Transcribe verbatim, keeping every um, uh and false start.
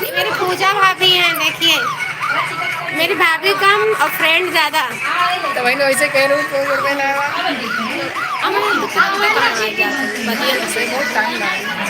ये मेरी पूजा भाभी हैं, देखिए, मेरी भाभी कम और फ्रेंड ज्यादा। तो वही वैसे कह रही हूँ, कोई रुपए ना आवा। हम लोग दुकान पे कहाँ आ जाते हैं, बनिया से बहुत टाइम लगा।